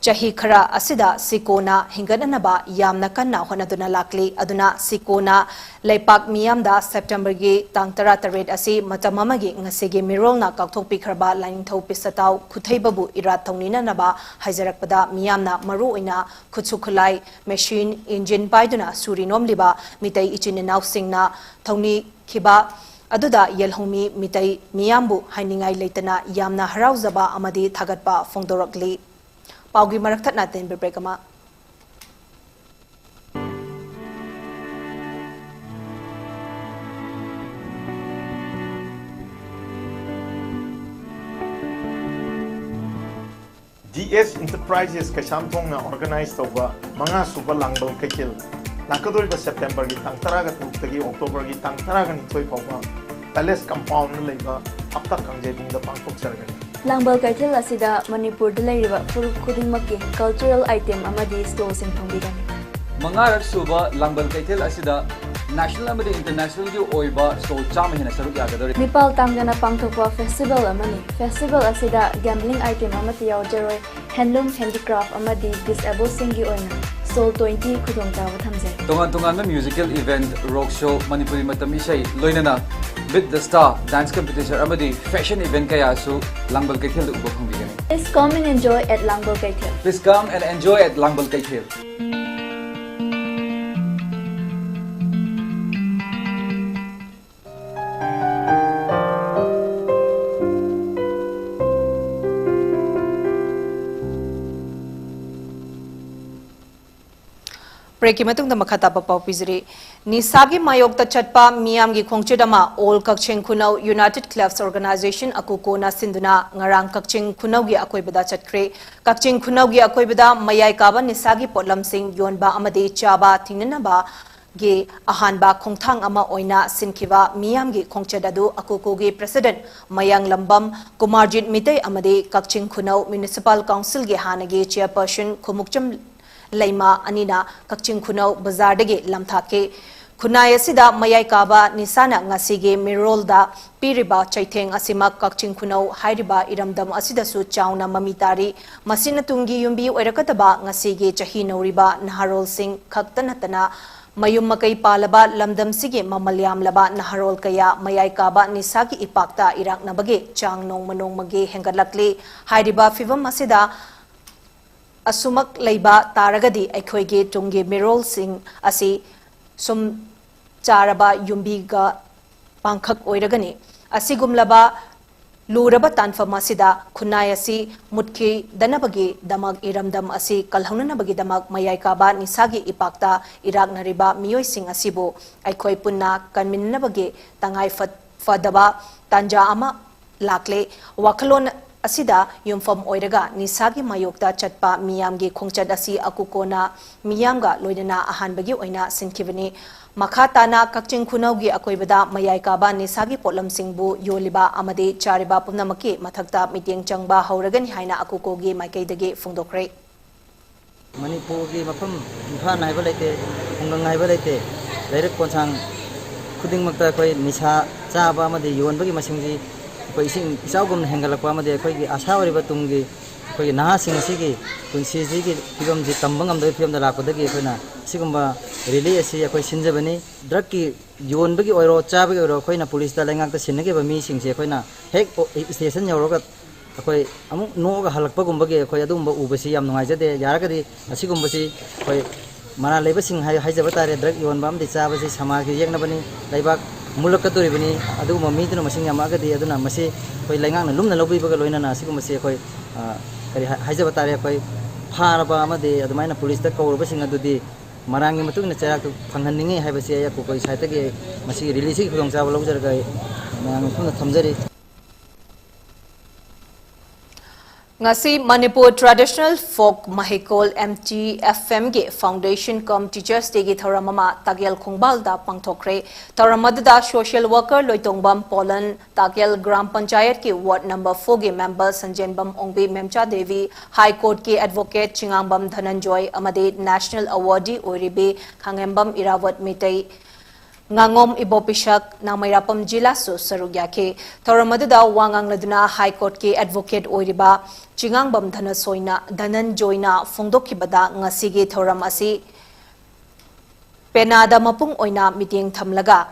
ꯆꯍꯤ ꯈꯔ ꯑꯁꯤꯗ ꯁꯤꯀꯣꯅ ꯍꯤꯡꯒꯠꯅꯅꯕ ꯌꯥꯝꯅ ꯀꯟꯅ ꯍꯣꯠꯅꯗꯨꯅ ꯂꯥꯛꯂꯤ꯫ ꯑꯗꯨꯅ ꯁꯤꯀꯣꯅ ꯂꯩꯄꯥꯛ ꯃꯤꯌꯥꯝꯗ ꯁꯦꯞꯇꯦꯝꯕꯔꯒꯤ ꯇꯥꯡ ꯇꯔꯥꯇꯔꯦꯠ ꯑꯁꯤ ꯃꯇꯝ ꯑꯃꯒꯤ ꯉꯁꯤꯒꯤ ꯃꯤꯔꯣꯜꯅ ꯀꯥꯎꯊꯣꯛꯄꯤꯈ꯭ꯔꯕ ꯂꯥꯏꯅꯤꯡꯊꯧ ꯄꯤꯁꯇꯥꯎ ꯈꯨꯊꯩꯕꯕꯨ ꯏꯔꯥꯠ ꯊꯧꯅꯤꯅꯅꯕ ꯍꯥꯏꯖꯔꯛꯄꯗ, ꯃꯤꯌꯥꯝꯅ ꯃꯔꯨ ꯑꯣꯏꯅ ꯈꯨꯠꯁꯨ ꯈꯨꯠꯂꯥꯏ, ꯃꯦꯁꯤꯟ, ꯏꯟꯖꯤꯟ ꯄꯥꯏꯗꯨꯅ ꯁꯨꯔꯤ ꯅꯣꯝꯂꯤꯕ ꯃꯤꯇꯩ ꯏꯆꯤꯟ ꯏꯅꯥꯎꯁꯤꯡꯅ ꯊꯧꯅꯤꯈꯤꯕ ꯑꯗꯨꯗ ꯌꯦꯜꯍꯧꯃꯤ ꯃꯤꯇꯩ ꯃꯤꯌꯥꯝꯕꯨ ꯍꯥꯏꯅꯤꯡꯉꯥꯏ ꯂꯩꯇꯅ ꯌꯥꯝꯅ ꯍꯔꯥꯎꯖꯕ ꯑꯃꯗꯤ ꯊꯥꯒꯠꯄ ꯐꯣꯡꯗꯣꯔꯛꯂꯤ꯫ ꯄꯥꯎꯒꯤ ꯃꯔꯛ ꯊꯠꯅ ꯇꯦꯟꯕ ꯕ꯭ꯔꯦꯛ ꯑꯃ꯫ ꯗꯤ ꯑꯦꯁ ꯏꯟꯇꯔꯄ꯭ꯔꯥꯏꯖꯦꯁ ꯀꯩꯁꯥꯝꯊꯣꯡꯅ ꯑꯣꯔꯒꯅꯥꯏꯖ ꯇꯧꯕ ꯃꯉꯥ ꯁꯨꯕ ꯂꯥꯡꯕꯜ ꯀꯩꯊꯦꯜ ꯂꯥꯛꯀꯗꯧꯔꯤꯕ ꯁꯦꯞꯇꯦꯝꯕꯔꯒꯤ ꯇꯥꯡ ꯇꯔꯥꯒ ꯇꯔꯨꯛꯇꯒꯤ ꯑꯣꯛꯇꯣꯕꯔꯒꯤ ꯇꯥꯡ ꯇꯔꯥꯒ ꯅꯤꯊꯣꯏ ꯐꯥꯎꯕ ꯄꯦꯂꯦꯁ ꯀꯝꯄꯥꯎꯟꯗ ꯂꯩꯕ ꯍꯞꯇꯥ ꯀꯥꯡꯖꯩꯕꯨꯡꯗ ꯄꯥꯡꯊꯣꯛꯆꯔꯒꯅꯤ꯫ ꯂꯥꯡꯕꯜ ꯀꯩꯊꯦꯜ ꯑꯁꯤꯗ ꯃꯅꯤꯄꯨꯔꯗ ꯂꯩꯔꯤꯕ ꯐꯨꯔꯨꯞ ꯈꯨꯗꯤꯡꯃꯛꯀꯤ ꯀꯜꯆꯔꯦꯜ ꯑꯥꯏꯇꯦꯝ ꯑꯃꯗꯤ ꯁ꯭ꯇꯣꯜꯁꯤꯡ ꯐꯪꯕꯤꯒꯅꯤ꯫ ꯃꯉꯥꯔꯛ ꯁꯨꯕ ꯂꯥꯡꯕꯜ ꯀꯩꯊꯦꯜ ꯑꯁꯤꯗ ꯅꯦꯁꯅꯦꯜ ꯑꯃꯗꯤ ꯏꯟꯇꯔꯅꯦꯁꯅꯦꯜꯒꯤ ꯑꯣꯏꯕ ꯁ꯭ꯇꯣꯜ ꯆꯥꯝꯃ ꯍꯦꯟꯅ ꯁꯔꯨꯛ ꯌꯥꯒꯗꯧꯔꯤ꯫ ꯃꯤꯄꯥꯜ ꯇꯥꯡꯗꯅ ꯄꯥꯡꯊꯣꯛꯄ ꯐꯦꯁꯇꯤꯚꯦꯜ ꯑꯃꯅꯤ꯫ ꯐꯦꯁꯇꯤꯚꯦꯜ ꯑꯁꯤꯗ ꯒꯦꯝꯕ꯭ꯂꯤꯡ ꯑꯥꯏꯇꯦꯝ ꯑꯃꯠꯇ ꯌꯥꯎꯖꯔꯣꯏ꯫ ꯍꯦꯟꯂꯨꯝ, ꯍꯦꯟꯗꯤꯀ꯭ꯔꯥꯐ ꯑꯃꯗꯤ ꯗꯤꯁꯑꯦꯕꯜꯁꯤꯡꯒꯤ ꯑꯣꯏꯅ ꯁ꯭ꯇꯣꯜ ꯇ꯭ꯋꯦꯟꯇꯤ ꯈꯨꯗꯣꯡꯆꯥꯕ ꯊꯝꯖꯩ꯫ ꯇꯣꯉꯥꯟ ꯇꯣꯉꯥꯟꯕ ꯃ꯭ꯌꯨꯖꯤꯀꯦꯜ ꯏꯚꯦꯟꯠ, ꯔꯣꯛ ꯁꯣ, ꯃꯅꯤꯄꯨꯔꯤ ꯃꯇꯝ ꯏꯁꯩ, ꯂꯣꯏꯅꯅ ꯃꯤꯠ ꯗ ꯁ꯭ꯇꯥꯔ, ꯗꯥꯟꯁ ꯀꯝꯄꯤꯇꯤꯁꯟ ꯑꯃꯗꯤ ꯐꯦꯁꯟ ꯏꯚꯦꯟꯠ ꯀꯌꯥꯁꯨ ꯂꯥꯡꯕꯜ ꯀꯩꯊꯦꯜꯗ ꯎꯕ ꯐꯪꯕꯤꯒꯅꯤ꯫ Please come and enjoy at ꯂꯥꯡꯕꯜ ꯀꯩꯊꯦꯜ꯫ Please come and enjoy at ꯂꯥꯡꯕꯜ ꯀꯩꯊꯦꯜ꯫ ꯕ꯭ꯔꯦꯛꯀꯤ ꯃꯇꯨꯡꯗ ꯃꯈꯥ ꯇꯥꯕ ꯄꯥꯎ ꯄꯤꯖꯔꯤ꯫ ꯅꯤꯁꯥꯒꯤ ꯃꯥꯌꯣꯛꯇ ꯆꯠꯄ ꯃꯤꯌꯥꯝꯒꯤ ꯈꯣꯡꯆꯠ ꯑꯃ ꯑꯣꯜ ꯀꯛꯆꯤꯡ ꯈꯨꯅꯧ ꯌꯨꯅꯥꯏꯇꯦꯗ ꯀ꯭ꯂꯕꯁ ꯑꯣꯔꯒꯅꯥꯏꯖꯦꯁꯟ, ꯑꯀꯨꯀꯣꯅ ꯁꯤꯟꯗꯨꯅ ꯉꯔꯥꯡ ꯀꯛꯆꯤꯡ ꯈꯨꯅꯧꯒꯤ ꯑꯀꯣꯏꯕꯗ ꯆꯠꯈ꯭ꯔꯦ꯫ ꯀꯛꯆꯤꯡ ꯈꯨꯅꯧꯒꯤ ꯑꯀꯣꯏꯕꯗ ꯃꯌꯥꯏ ꯀꯥꯕ ꯅꯤꯁꯥꯒꯤ ꯄꯣꯠꯂꯝꯁꯤꯡ ꯌꯣꯟꯕ ꯑꯃꯗꯤ ꯆꯥꯕ ꯊꯤꯡꯅꯅꯕꯒꯤ ꯑꯍꯥꯟꯕ ꯈꯣꯡꯊꯥꯡ ꯑꯃ ꯑꯣꯏꯅ ꯁꯤꯟꯈꯤꯕ ꯃꯤꯌꯥꯝꯒꯤ ꯈꯣꯡꯆꯠ ꯑꯗꯨ ꯑꯀꯨꯀꯣꯒꯤ ꯄ꯭ꯔꯦꯁꯤꯗꯦꯟꯠ ꯃꯌꯥꯡꯂꯝꯕꯝ ꯀꯨꯃꯥꯔꯖꯤꯠ ꯃꯤꯇꯩ ꯑꯃꯗꯤ ꯀꯛꯆꯤꯡ ꯈꯨꯅꯧ ꯃ꯭ꯌꯨꯅꯤꯁꯤꯄꯥꯜ ꯀꯥꯎꯟꯁꯤꯜꯒꯤ ꯍꯥꯟꯅꯒꯤ ꯆꯦꯌꯔꯄꯔꯁꯟ ꯈꯨꯃꯨꯛꯆꯝ ꯂꯩꯃ ꯑꯅꯤꯅ ꯀꯛꯆꯤꯡ ꯈꯨꯅꯧ ꯕꯖꯥꯔꯗꯒꯤ ꯂꯝꯊꯥꯛꯈꯤ꯫ ꯈꯨꯟꯅꯥꯏ ꯑꯁꯤꯗ ꯃꯌꯥꯏ ꯀꯥꯕ ꯅꯤꯁꯥꯅ ꯉꯁꯤꯒꯤ ꯃꯤꯔꯣꯜꯗ ꯄꯤꯔꯤꯕ ꯆꯩꯊꯦꯡ ꯑꯁꯤꯃꯛ ꯀꯛꯆꯤꯡ ꯈꯨꯅꯧ ꯍꯥꯏꯔꯤꯕ ꯏꯔꯝꯗꯝ ꯑꯁꯤꯗꯁꯨ ꯆꯥꯎꯅ ꯃꯃꯤ ꯇꯥꯔꯤ꯫ ꯃꯁꯤꯅ ꯇꯨꯡꯒꯤ ꯌꯨꯝꯕꯤ ꯑꯣꯏꯔꯛꯀꯗꯕ ꯉꯁꯤꯒꯤ ꯆꯍꯤ ꯅꯧꯔꯤꯕ ꯅꯍꯥꯔꯣꯜꯁꯤꯡ ꯈꯛꯇ ꯅꯠꯇꯅ ꯃꯌꯨꯝ ꯃꯀꯩ ꯄꯥꯜꯂꯕ ꯂꯝꯗꯝꯁꯤꯒꯤ ꯃꯃꯜ ꯌꯥꯝꯂꯕ ꯅꯍꯥꯔꯣꯜ ꯀꯌꯥ ꯃꯌꯥꯏ ꯀꯥꯕ ꯅꯤꯁꯥꯒꯤ ꯏꯄꯥꯛꯇ ꯏꯔꯥꯛꯅꯕꯒꯤ ꯆꯥꯡ ꯅꯣꯡꯃ ꯅꯣꯡꯃꯒꯤ ꯍꯦꯟꯒꯠꯂꯛꯂꯤ꯫ ꯍꯥꯏꯔꯤꯕ ꯐꯤꯚꯝ ꯑꯁꯤꯗ ꯑꯁꯨꯃꯛ ꯂꯩꯕ ꯇꯥꯔꯒꯗꯤ ꯑꯩꯈꯣꯏꯒꯤ ꯇꯨꯡꯒꯤ ꯃꯤꯔꯣꯜꯁꯤꯡ ꯑꯁꯤ ꯁꯨꯝ ꯆꯥꯔꯕ ꯌꯨꯝꯕꯤꯒ ꯄꯥꯡꯈꯛ ꯑꯣꯏꯔꯒꯅꯤ꯫ ꯑꯁꯤꯒꯨꯝꯂꯕ ꯂꯨꯔꯕ ꯇꯥꯟꯐꯝ ꯑꯁꯤꯗ ꯈꯨꯟꯅꯥꯏ ꯑꯁꯤ ꯃꯨꯠꯈꯤꯗꯅꯕꯒꯤꯗꯃꯛ ꯏꯔꯝꯗꯝ ꯑꯁꯤ ꯀꯜꯍꯧꯅꯅꯕꯒꯤꯗꯃꯛ ꯃꯌꯥꯏ ꯀꯥꯕ ꯅꯤꯁꯥꯒꯤ ꯏꯄꯥꯛꯇ ꯏꯔꯥꯛꯅꯔꯤꯕ ꯃꯤꯑꯣꯏꯁꯤꯡ ꯑꯁꯤꯕꯨ ꯑꯩꯈꯣꯏ ꯄꯨꯟꯅ ꯀꯟꯃꯤꯟꯅꯕꯒꯤ ꯇꯉꯥꯏ ꯐꯠ-, ꯐꯗꯕ ꯇꯥꯟꯖꯥ ꯑꯃ ꯂꯥꯛꯂꯦ꯫ ꯋꯥꯈꯜꯂꯣꯟ ꯑꯁꯤꯗ ꯌꯨꯝꯐꯝ ꯑꯣꯏꯔꯒ ꯅꯤꯁꯥꯒꯤ ꯃꯥꯌꯣꯛꯇ ꯆꯠꯄ ꯃꯤꯌꯥꯝꯒꯤ ꯈꯣꯡꯆꯠ ꯑꯁꯤ ꯑꯀꯨꯀꯣꯅ ꯃꯤꯌꯥꯝꯒ ꯂꯣꯏꯅꯅ ꯑꯍꯥꯟꯕꯒꯤ ꯑꯣꯏꯅ ꯁꯤꯟꯈꯤꯕꯅꯤ꯫ ꯃꯈꯥ ꯇꯥꯅ ꯀꯛꯆꯤꯡ ꯈꯨꯅꯧꯒꯤ ꯑꯀꯣꯏꯕꯗ ꯃꯌꯥꯏ ꯀꯥꯕ ꯅꯤꯁꯥꯒꯤ ꯄꯣꯠꯂꯝꯁꯤꯡꯕꯨ ꯌꯣꯜꯂꯤꯕ ꯑꯃꯗꯤ ꯆꯥꯔꯤꯕ ꯄꯨꯝꯅꯃꯛꯀꯤ ꯃꯊꯛꯇ ꯃꯤꯠꯌꯦꯡ ꯆꯪꯕ ꯍꯧꯔꯒꯅꯤ ꯍꯥꯏꯅ ꯑꯀꯨꯀꯣꯒꯤ ꯃꯥꯏꯀꯩꯗꯒꯤ ꯐꯣꯡꯗꯣꯛꯈ꯭ꯔꯦ꯫ ꯃꯅꯤꯄꯨꯔꯒꯤ ꯃꯐꯝ ꯏꯝꯐꯥꯜ ꯍꯥꯏꯕ ꯂꯩꯇꯦ, ꯈꯨꯡꯒꯪ ꯍꯥꯏꯕ ꯂꯩꯇꯦ, ꯂꯩꯔꯛ ꯀꯣꯟꯁꯥꯡ ꯈꯨꯗꯤꯡꯃꯛꯇ ꯑꯩꯈꯣꯏ ꯅꯤꯁꯥ ꯆꯥꯕ ꯑꯃꯗꯤ ꯌꯣꯟꯕꯒꯤ ꯃꯁꯤꯡꯁꯤ ꯑꯩꯈꯣꯏ ꯏꯁꯤꯡ ꯏꯆꯥꯎꯒꯨꯝꯅ ꯍꯦꯟꯒꯠꯂꯛꯄ ꯑꯃꯗꯤ ꯑꯩꯈꯣꯏꯒꯤ ꯑꯁꯥ ꯑꯣꯏꯔꯤꯕ ꯇꯨꯡꯒꯤ ꯑꯩꯈꯣꯏꯒꯤ ꯅꯍꯥꯁꯤꯡ ꯑꯁꯤꯒꯤ ꯄꯨꯟꯁꯤꯁꯤꯒꯤ ꯐꯤꯕꯝꯁꯤ ꯇꯝꯕ ꯉꯝꯗꯕꯒꯤ ꯐꯤꯕꯝꯗ ꯂꯥꯛꯄꯗꯒꯤ ꯑꯩꯈꯣꯏꯅ ꯑꯁꯤꯒꯨꯝꯕ ꯔꯦꯂꯤ ꯑꯁꯤ ꯑꯩꯈꯣꯏ ꯁꯤꯟꯖꯕꯅꯤ꯫ ꯗ꯭ꯔꯒꯀꯤ ꯌꯣꯟꯕꯒꯤ ꯑꯣꯏꯔꯣ, ꯆꯥꯕꯒꯤ ꯑꯣꯏꯔꯣ, ꯑꯩꯈꯣꯏꯅ ꯄꯨꯂꯤꯁꯇ ꯂꯩꯉꯥꯛꯇ ꯁꯤꯟꯅꯈꯤꯕ ꯃꯤꯁꯤꯡꯁꯦ ꯑꯩꯈꯣꯏꯅ ꯍꯦꯛ ꯏꯁꯇꯦꯁꯟ ꯌꯧꯔꯒ ꯑꯩꯈꯣꯏ ꯑꯃꯨꯛ ꯅꯣꯛꯑꯒ ꯍꯜꯂꯛꯄꯒꯨꯝꯕꯒꯤ ꯑꯩꯈꯣꯏ ꯑꯗꯨꯒꯨꯝꯕ ꯎꯕꯁꯤ ꯌꯥꯝ ꯅꯨꯡꯉꯥꯏꯖꯗꯦ꯫ ꯌꯥꯔꯒꯗꯤ ꯑꯁꯤꯒꯨꯝꯕꯁꯤ ꯑꯩꯈꯣꯏ ꯃꯔꯥꯜ ꯂꯩꯕꯁꯤꯡ ꯍꯥꯏ-, ꯍꯥꯏꯖꯕ ꯇꯥꯔꯦ, ꯗ꯭ꯔꯒ ꯌꯣꯟꯕ ꯑꯃꯗꯤ ꯆꯥꯕꯁꯤ ꯁꯃꯥꯖꯀꯤ ꯌꯦꯛꯅꯕꯅꯤ, ꯂꯩꯕꯥꯛ ꯃꯨꯜꯂꯛꯀꯗꯧꯔꯤꯕꯅꯤ꯫ ꯑꯗꯨꯒꯨꯝꯕ ꯃꯤꯗꯨꯅ ꯃꯁꯤꯡ ꯌꯥꯝꯃꯛꯑꯒꯗꯤ ꯑꯗꯨꯅ ꯃꯁꯤ ꯑꯩꯈꯣꯏ ꯂꯩꯉꯥꯛꯅ ꯂꯨꯝꯅ ꯂꯧꯕꯤꯕꯒ ꯂꯣꯏꯅꯅ ꯑꯁꯤꯒꯨꯝꯕꯁꯤ ꯑꯩꯈꯣꯏ, ꯑ, ꯀꯔꯤ ꯍꯥꯏ-, ꯍꯥꯏꯖꯕ ꯇꯥꯔꯦ, ꯑꯩꯈꯣꯏ ꯐꯥꯔꯕ ꯑꯃꯗꯤ ꯑꯗꯨꯃꯥꯏꯅ ꯄꯨꯂꯤꯁꯇ ꯀꯧꯔꯕꯁꯤꯡ ꯑꯗꯨꯗꯤ ꯃꯔꯥꯡꯒꯤ ꯃꯇꯨꯡ ꯏꯟꯅ ꯆꯩꯔꯥꯛꯇꯨ ꯐꯪꯍꯟꯅꯤꯡꯉꯤ ꯍꯥꯏꯕꯁꯤ ꯑꯩ ꯑꯀꯨꯀꯣꯒꯤ ꯁꯥꯏꯠꯇꯒꯤ ꯃꯁꯤꯒꯤ ꯔꯦꯂꯤꯁꯤꯒꯤ ꯈꯨꯗꯣꯡꯆꯥꯕ ꯂꯧꯖꯔꯒ ꯑꯩ ꯃꯌꯥꯝꯒꯤ ꯃꯐꯝꯗ ꯊꯝꯖꯔꯤ꯫ ꯉꯁꯤ Manipur Traditional Folk ꯃꯍꯩꯀꯣꯜ M T F M ꯒꯤ Foundation cum Teachers Day ꯒꯤ ꯊꯧꯔꯝ ꯑꯃ ꯇꯥꯛꯌꯦꯜ ꯈꯣꯡꯕꯥꯜꯗ ꯄꯥꯡꯊꯣꯛꯈ꯭ꯔꯦ꯫ ꯊꯧꯔꯝ ꯑꯗꯨꯗ social worker ꯂꯣꯏꯇꯣꯡꯕꯝ ꯄꯣꯂꯟ, ꯇꯥꯛꯌꯦꯜ ꯒ꯭ꯔꯥꯝ ꯄꯟꯆꯥꯌꯠꯀꯤ ward number four ꯒꯤ member ꯁꯟꯖꯦꯟꯕꯝ ꯑꯣꯡꯕꯤ ꯃꯦꯝꯆꯥ ꯗꯦꯕꯤ, High Court ꯀꯤ advocate ꯆꯤꯉꯥꯡꯕꯝ ꯙꯅꯟꯖꯣꯏ ꯑꯃꯗꯤ national awardee ꯑꯣꯏꯔꯤꯕꯤ ꯈꯥꯉꯦꯝꯕꯝ ꯏꯔꯥꯕꯣꯠ ꯃꯤꯇꯩ, ꯉꯥꯉꯣꯝ ꯏꯕꯣꯄꯤꯁꯛ, ꯅꯥꯃꯩꯔꯥꯄꯝ ꯖꯤꯂꯥꯁꯨ ꯁꯔꯨꯛ ꯌꯥꯈꯤ꯫ ꯊꯧꯔꯝ ꯑꯗꯨꯗ ꯋꯥ ꯉꯥꯡꯂꯗꯨꯅ High Court ꯀꯤ advocate ꯑꯣꯏꯔꯤꯕ ꯆꯤꯉꯥꯡꯕꯝ ꯙꯅꯁꯣꯏꯅ, ꯙꯅꯟꯖꯣꯏꯅ ꯐꯣꯡꯗꯣꯛꯈꯤꯕꯗ, ꯉꯁꯤꯒꯤ ꯊꯧꯔꯝ ꯑꯁꯤ ꯄꯦꯅꯥꯗ ꯃꯄꯨꯡ ꯑꯣꯏꯅ ꯃꯤꯠꯌꯦꯡ ꯊꯝꯂꯒ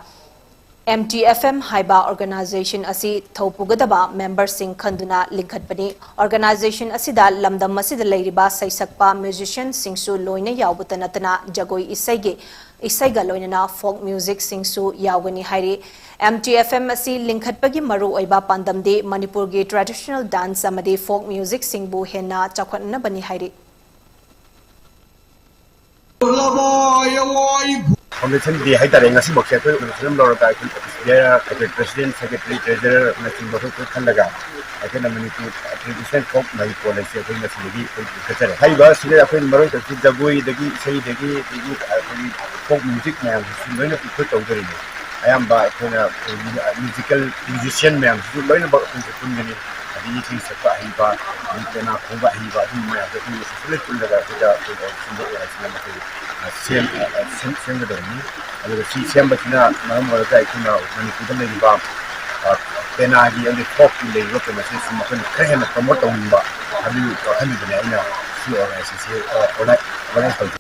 M T F M ꯍꯥꯏꯕ organization ꯑꯁꯤ ꯊꯧꯄꯨꯒꯗꯕ member ꯁꯤꯡ ꯈꯟꯗꯨꯅ ꯂꯤꯡꯈꯠꯄꯅꯤ꯫ Organization ꯑꯁꯤꯗ ꯂꯝꯗꯝ ꯑꯁꯤꯗ ꯂꯩꯔꯤꯕ ꯁꯩꯁꯛꯄ, musician ꯁꯤꯡꯁꯨ ꯂꯣꯏꯅ ꯌꯥꯎꯕꯇ ꯅꯠꯇꯅ ꯖꯒꯣꯏ ꯏꯁꯩꯒꯤ, ꯏꯁꯩꯒ ꯂꯣꯏꯅꯅ folk music ꯁꯤꯡꯁꯨ ꯌꯥꯎꯒꯅꯤ ꯍꯥꯏꯔꯤ꯫ M T F M ꯑꯁꯤ ꯂꯤꯡꯈꯠꯄꯒꯤ ꯃꯔꯨꯑꯣꯏꯕ ꯄꯥꯟꯗꯝꯗꯤ ꯃꯅꯤꯄꯨꯔꯒꯤ traditional dance ꯑꯃꯗꯤ folk music ꯁꯤꯡꯕꯨ ꯍꯦꯟꯅ ꯆꯥꯎꯈꯠꯅꯕꯅꯤ ꯍꯥꯏꯔꯤ꯫ Foundation Day ꯍꯥꯏꯇꯥꯔꯦ, ꯉꯁꯤꯃꯛꯁꯦ ꯑꯩꯈꯣꯏ ꯑꯣꯅꯔꯁꯤꯞ ꯑꯃ ꯂꯧꯔꯒ ꯑꯩꯈꯣꯏ office bearer, ꯑꯩꯈꯣꯏ president, secretary, treasurer ꯅꯆꯤꯡꯕ ꯑꯩꯈꯣꯏ ꯈꯜꯂꯒ ꯑꯩꯈꯣꯏꯅ ꯃꯅꯤꯄꯨꯔ traditional folk ꯃꯍꯩꯀꯣꯜ ꯑꯁꯤ ꯑꯩꯈꯣꯏ ꯉꯁꯤꯗꯒꯤ ꯑꯩꯈꯣꯏ ꯂꯤꯡꯈꯠꯆꯔꯦ꯫ ꯍꯥꯏꯔꯤꯕ ꯑꯁꯤꯗ ꯑꯩꯈꯣꯏ ꯃꯔꯨꯑꯣꯏꯕꯁꯤ ꯖꯒꯣꯏꯗꯒꯤ, ꯏꯁꯩꯗꯒꯤ, ꯑꯗꯒꯤ ꯑꯩꯈꯣꯏꯒꯤ folk music ꯃꯌꯥꯝꯁꯤꯁꯨ ꯂꯣꯏꯅ include ꯇꯧꯗꯣꯔꯤꯅꯤ꯫ ꯑꯌꯥꯝꯕ ꯑꯩꯈꯣꯏꯅ musical musician ꯃꯌꯥꯝꯁꯤꯁꯨ ꯂꯣꯏꯅꯃꯛ ꯑꯩꯈꯣꯏꯁꯨ ꯄꯨꯟꯒꯅꯤ꯫ ꯑꯗꯒꯤ ꯏꯁꯩ ꯁꯛꯄ ꯑꯍꯩꯕ, ꯑꯗꯒꯤ ꯄꯦꯅꯥ ꯈꯣꯡꯕ ꯑꯍꯩꯕ, ꯑꯗꯨꯝꯕ ꯃꯌꯥꯝꯗꯣ ꯑꯩꯈꯣꯏ ꯃꯌꯥꯝꯁꯦ ꯂꯣꯏ ꯄꯨꯜꯂꯒ ꯑꯩꯈꯣꯏꯗ ꯑꯩꯈꯣꯏ ꯁꯤꯟꯕ ꯑꯣꯏꯔꯁꯤꯅ ꯃꯈꯣꯏ ꯁꯦꯝ-, ꯁꯦꯝ-, ꯁꯦꯝꯒꯗꯕꯅꯤ꯫ ꯑꯗꯨꯒ ꯁꯤ ꯁꯦꯝꯕꯁꯤꯅ ꯃꯔꯝ ꯑꯣꯏꯔꯒ ꯑꯩꯈꯣꯏꯅ ꯃꯅꯤꯄꯨꯔꯗ ꯂꯩꯔꯤꯕ, ꯑ, ꯄꯦꯅꯥꯒꯤ ꯑꯃꯗꯤ folkꯀꯤ ꯂꯩꯔꯤꯕ ꯀꯩꯅꯣꯁꯦ ꯁꯨꯝ ꯃꯈꯣꯏꯅ ꯈꯔ ꯍꯦꯟꯅ promote ꯇꯧꯅꯤꯡꯕ ꯍꯥꯏꯕꯒꯤ ꯋꯥꯈꯜꯗꯨꯗꯅꯦ ꯑꯩꯅ ꯁꯤ organizationꯁꯦ, ꯑ, organi-, organize ꯇꯧꯖꯩ꯫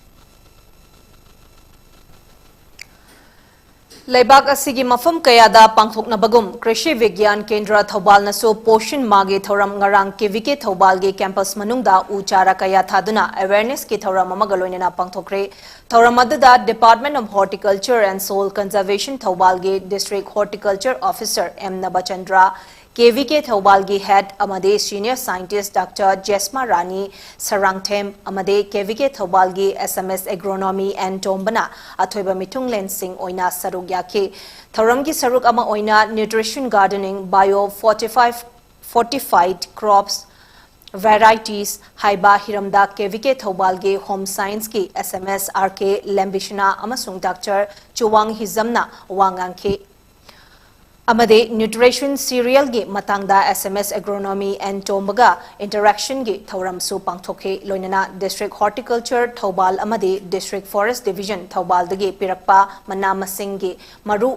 ꯂꯩꯕꯥꯛ ꯑꯁꯤꯒꯤ ꯃꯐꯝ ꯀꯌꯥꯗ ꯄꯥꯡꯊꯣꯛꯅꯕꯒꯨꯝ ꯀ꯭ꯔꯤꯁꯤ ꯕꯤꯒ꯭ꯌꯥꯟ ꯀꯦꯟꯗ꯭ꯔ ꯊꯧꯕꯥꯜꯅꯁꯨ ꯄꯣꯁꯟ ꯃꯥꯒꯤ ꯊꯧꯔꯝ ꯉꯔꯥꯡ K V K ꯊꯧꯕꯥꯜꯒꯤ campus ꯃꯅꯨꯡꯗ ꯎ ꯆꯥꯔꯥ ꯀꯌꯥ ꯊꯥꯗꯨꯅ awarenessꯀꯤ ꯊꯧꯔꯝ ꯑꯃꯒ ꯂꯣꯏꯅꯅ ꯄꯥꯡꯊꯣꯛꯈ꯭ꯔꯦ꯫ ꯊꯧꯔꯝ ꯑꯗꯨꯗ Department of Horticulture and Soil Conservation ꯊꯧꯕꯥꯜꯒꯤ District Horticulture Officer M Nabachandra, K V K ꯊꯧꯕꯥꯜꯒꯤ head ꯑꯃꯗꯤ senior scientist Doctor ꯖꯦꯁꯃꯥ ꯔꯥꯅꯤ ꯁꯔꯥꯡꯊꯦꯝ ꯑꯃꯗꯤ K V K ꯊꯧꯕꯥꯜꯒꯤ S M S Agronomy N ꯇꯣꯝꯕꯅ ꯑꯊꯣꯏꯕ ꯃꯤꯊꯨꯡꯂꯦꯟꯁꯤꯡ ꯑꯣꯏꯅ ꯁꯔꯨꯛ ꯌꯥꯈꯤ꯫ ꯊꯧꯔꯝꯒꯤ ꯁꯔꯨꯛ ꯑꯃ ꯑꯣꯏꯅ nutrition gardening, bio fortified, fortified crops, Varieties ꯍꯥꯏꯕ ꯍꯤꯔꯝꯗ ꯀꯦ ꯚꯤ ꯀꯦ ꯊꯧꯕꯥꯜꯒꯤ Home Scienceꯀꯤ S M S R K Lembishna ꯑꯃꯁꯨꯡ Doctor Chuwang Hizamꯅ ꯋꯥ ꯉꯥꯡꯈꯤ꯫ ꯑꯃꯗꯤ nutrition cerealꯒꯤ ꯃꯇꯥꯡꯗ S M S Agronomy N ꯇꯣꯝꯕꯒ interactionꯒꯤ ꯊꯧꯔꯝꯁꯨ ꯄꯥꯡꯊꯣꯛꯈꯤ꯫ ꯂꯣꯏꯅꯅ District Horticulture ꯊꯧꯕꯥꯜ ꯑꯃꯗꯤ District Forest Division ꯊꯧꯕꯥꯜꯗꯒꯤ ꯄꯤꯔꯛꯄ ꯃꯅꯥ ꯃꯁꯤꯡꯒꯤ ꯃꯔꯨ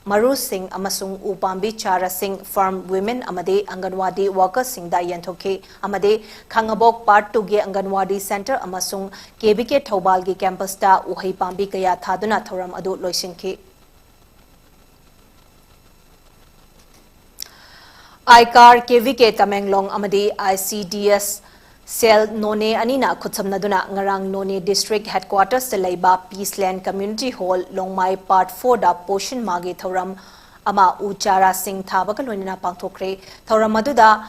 ꯃꯔꯨꯁꯤꯡ ꯑꯃꯁꯨꯡ ꯎ ꯄꯥꯝꯕꯤ ꯆꯥꯔꯥꯁꯤꯡ farm women ꯑꯃꯗꯤ ꯑꯪꯒꯟꯋꯥꯗꯤ workersꯁꯤꯡꯗ ꯌꯦꯟꯊꯣꯛꯈꯤ ꯑꯃꯗꯤ ꯈꯥꯉꯕꯣꯛ Part Twoꯒꯤ ꯑꯪꯒꯟꯋꯥꯗꯤ center ꯑꯃꯁꯨꯡ K V K ꯊꯧꯕꯥꯜꯒꯤ campusꯇ ꯎꯍꯩ ꯄꯥꯝꯕꯤ ꯀꯌꯥ ꯊꯥꯗꯨꯅ ꯊꯧꯔꯝ ꯑꯗꯨ ꯂꯣꯏꯁꯤꯟꯈꯤ꯫ ꯑꯥꯏꯀꯥꯔ, K V K ꯇꯃꯦꯡꯂꯣꯡ ꯑꯃꯗꯤ I C D S cell ꯅꯣꯅꯦ ꯑꯅꯤꯅ ꯈꯨꯠꯁꯝꯅꯗꯨꯅ ꯉꯔꯥꯡ ꯅꯣꯅꯦ District Headquartersꯇ ꯂꯩꯕ Peace Land Community Hall ꯂꯣꯡꯃꯥꯏ Part Fourꯗ Poshan ꯃꯥꯒꯤ ꯊꯧꯔꯝ ꯑꯃ ꯎ ꯆꯥꯔꯥꯁꯤꯡ ꯊꯥꯕꯒ ꯂꯣꯏꯅꯅ ꯄꯥꯡꯊꯣꯛꯈ꯭ꯔꯦ꯫ ꯊꯧꯔꯝ ꯑꯗꯨꯗ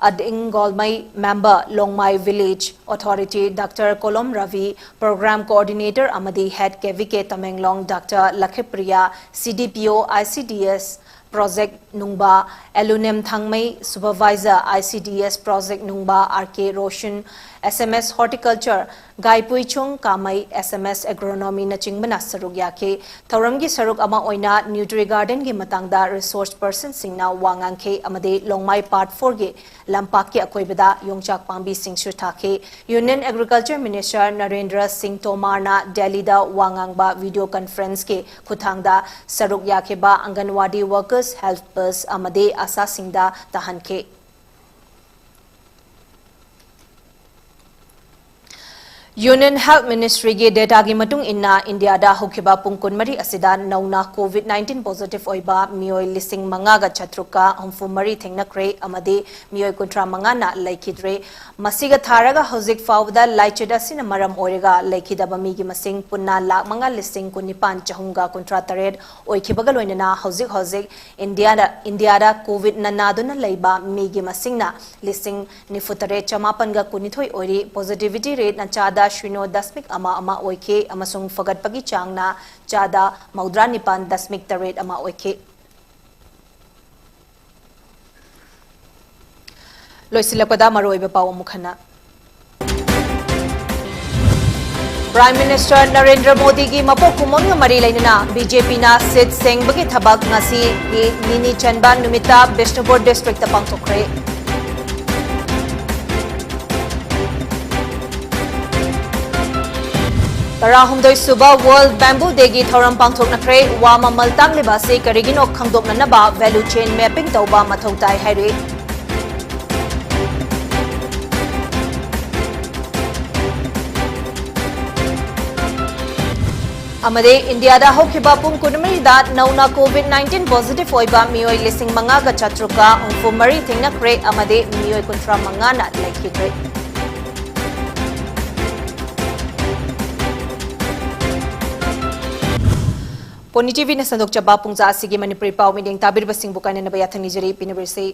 ꯑꯗꯤꯡ ꯒꯣꯜꯃꯩ member, ꯂꯣꯡꯃꯥꯏ Village Authority Doctor ꯀꯣꯂꯣꯝ ꯔꯕꯤ, Program Coordinator ꯑꯃꯗꯤ Head K V K Tamenglong Doctor ꯂꯈꯤꯄ꯭ꯔꯤꯌꯥ, C D P O I C D S Project ꯅꯨꯡꯕ, ꯑꯦꯂꯨꯅꯦꯝ ꯊꯥꯡꯃꯩ, Supervisor I C D S Project ꯅꯨꯡꯕ R K Roshan, S M S Horticulture ꯒꯥꯏꯄꯨꯏꯆꯨꯡ ꯀꯥꯃꯩ, S M S Agronomyꯅꯆꯤꯡꯕꯅ ꯁꯔꯨꯛ ꯌꯥꯈꯤ꯫ ꯊꯧꯔꯝꯒꯤ ꯁꯔꯨꯛ ꯑꯃ ꯑꯣꯏꯅ Nutri Gardenꯒꯤ ꯃꯇꯥꯡꯗ resource personꯁꯤꯡꯅ ꯋꯥ ꯉꯥꯡꯈꯤ ꯑꯃꯗꯤ ꯂꯣꯡꯃꯥꯏ Part Fourꯒꯤ ꯂꯝꯄꯥꯛꯀꯤ ꯑꯀꯣꯏꯕꯗ ꯌꯣꯡꯆꯥꯛ ꯄꯥꯝꯕꯤꯁꯤꯡꯁꯨ ꯊꯥꯈꯤ꯫ Union Agriculture Minister ꯅꯔꯦꯟꯗ꯭ꯔ ꯁꯤꯡ ꯇꯣꯃꯥꯔꯅ ꯗꯦꯜꯂꯤꯗ ꯋꯥ ꯉꯥꯡꯕ video conferenceꯀꯤ ꯈꯨꯠꯊꯥꯡꯗ ꯁꯔꯨꯛ ꯌꯥꯈꯤꯕ ꯑꯪꯒꯟꯋꯥꯗꯤ workers, helpers ꯑꯃꯗꯤ ꯑꯁꯥꯁꯤꯡꯗ ꯇꯥꯍꯟꯈꯤ꯫ Union Health Ministryꯒꯤ dataꯒꯤ ꯃꯇꯨꯡ ꯏꯟꯅ, ꯏꯟꯗꯤꯌꯥꯗ ꯍꯧꯈꯤꯕ ꯄꯨꯡ ꯀꯨꯟꯃꯔꯤ ꯑꯁꯤꯗ ꯅꯧꯅ COVID nineteen positive ꯑꯣꯏꯕ ꯃꯤꯑꯣꯏ ꯂꯤꯁꯤꯡ ꯃꯉꯥꯒ ꯆꯥꯇ꯭ꯔꯨꯛꯀ ꯍꯨꯝꯐꯨ ꯃꯔꯤ ꯊꯦꯡꯅꯈ꯭ꯔꯦ ꯑꯃꯗꯤ ꯃꯤꯑꯣꯏ ꯀꯨꯟꯊ꯭ꯔꯥ ꯃꯉꯥꯅ ꯂꯩꯈꯤꯗ꯭ꯔꯦ꯫ ꯃꯁꯤꯒ ꯊꯥꯔꯒ ꯍꯧꯖꯤꯛ ꯐꯥꯎꯕꯗ ꯂꯥꯏꯆꯠ ꯑꯁꯤꯅ ꯃꯔꯝ ꯑꯣꯏꯔꯒ ꯂꯩꯈꯤꯗꯕ ꯃꯤꯒꯤ ꯃꯁꯤꯡ ꯄꯨꯟꯅ ꯂꯥꯈ ꯃꯉꯥ ꯂꯤꯁꯤꯡ ꯀꯨꯟꯅꯤꯄꯥꯟ ꯆꯍꯨꯝꯒ ꯀꯨꯟꯊ꯭ꯔꯥ ꯇꯔꯦꯠ ꯑꯣꯏꯈꯤꯕꯒ ꯂꯣꯏꯅꯅ ꯍꯧꯖꯤꯛ ꯍꯧꯖꯤꯛ ꯏꯟꯗꯤꯌꯥꯗ, ꯏꯟꯗꯤꯌꯥꯗ COVID ꯅ ꯅꯥꯗꯨꯅ ꯂꯩꯕ ꯃꯤꯒꯤ ꯃꯁꯤꯡꯅ ꯂꯤꯁꯤꯡ ꯅꯤꯐꯨ ꯇꯔꯦꯠ ꯆꯃꯥꯄꯟꯒ ꯀꯨꯟꯅꯤꯊꯣꯏ ꯑꯣꯏꯔꯤ꯫ Positivity rateꯅ ꯆꯥꯗ ꯁꯤꯅꯣ ꯗꯁꯃꯤꯛ ꯑꯃ ꯑꯃ ꯑꯣꯏꯈꯤ ꯑꯃꯁꯨꯡ ꯐꯒꯠꯄꯒꯤ ꯆꯥꯡꯅ ꯆꯥꯗ ꯃꯧꯗ꯭ꯔꯥ ꯅꯤꯄꯥꯟ ꯗꯁꯃꯤꯛ ꯇꯔꯦꯠ ꯑꯃ ꯑꯣꯏꯈꯤ꯫ ꯂꯣꯏꯁꯤꯜꯂꯛꯄꯗ ꯃꯔꯨꯑꯣꯏꯕ ꯄꯥꯎ ꯑꯃꯨꯛ ꯍꯟꯅ꯫ Prime Minister ꯅꯔꯦꯟꯗ꯭ꯔ ꯃꯣꯗꯤꯒꯤ ꯃꯄꯣꯛ ꯀꯨꯝꯑꯣꯟꯒ ꯃꯔꯤ ꯂꯩꯅꯅ BJPꯅ seat ꯁꯦꯡꯕꯒꯤ ꯊꯕꯛ ꯉꯁꯤꯒꯤ ꯅꯤꯅꯤ ꯆꯟꯕ ꯅꯨꯃꯤꯠꯇ ꯕꯤꯁꯅꯨꯄꯨꯔ districtꯇ ꯄꯥꯡꯊꯣꯛꯈ꯭ꯔꯦ꯫ ꯇꯔꯥꯍꯨꯝꯗꯣꯏ ꯁꯨꯕ World Bamboo Dayꯒꯤ ꯊꯧꯔꯝ ꯄꯥꯡꯊꯣꯛꯅꯈ꯭ꯔꯦ꯫ ꯋꯥ ꯃꯃꯜ ꯇꯥꯡꯂꯤꯕ ꯑꯁꯤ ꯀꯔꯤꯒꯤꯅꯣ ꯈꯪꯗꯣꯛꯅꯅꯕ value chain mapping ꯇꯧꯕ ꯃꯊꯧ ꯇꯥꯏ ꯍꯥꯏꯔꯤ꯫ ꯑꯃꯗꯤ ꯏꯟꯗꯤꯌꯥꯗ ꯍꯧꯈꯤꯕ ꯄꯨꯡ ꯀꯨꯟꯃꯔꯤꯗ ꯅꯧꯅ COVID nineteen positive ꯑꯣꯏꯕ ꯃꯤꯑꯣꯏ ꯂꯤꯁꯤꯡ ꯃꯉꯥꯒ ꯆꯥꯇ꯭ꯔꯨꯛꯀ ꯍꯨꯝꯐꯨ ꯃꯔꯤ ꯊꯦꯡꯅꯈ꯭ꯔꯦ ꯑꯃꯗꯤ ꯃꯤꯑꯣꯏ ꯀꯨꯟꯊ꯭ꯔꯥ ꯃꯉꯥꯅ ꯂꯩꯈꯤꯗ꯭ꯔꯦ꯫ ꯄꯣꯅꯤ TVꯅ ꯁꯟꯗꯣꯛꯆꯕ ꯄꯨꯡꯖꯥ ꯑꯁꯤꯒꯤ ꯃꯅꯤꯄꯨꯔꯤ ꯄꯥꯎ ꯃꯤꯠꯌꯦꯡ ꯇꯥꯕꯤꯔꯤꯕꯁꯤꯡꯕꯨ ꯀꯥꯏꯅꯅꯕ ꯌꯥꯊꯪ ꯅꯤꯖꯔꯤ꯫ ꯄꯤꯅꯕꯤꯔꯁꯤ꯫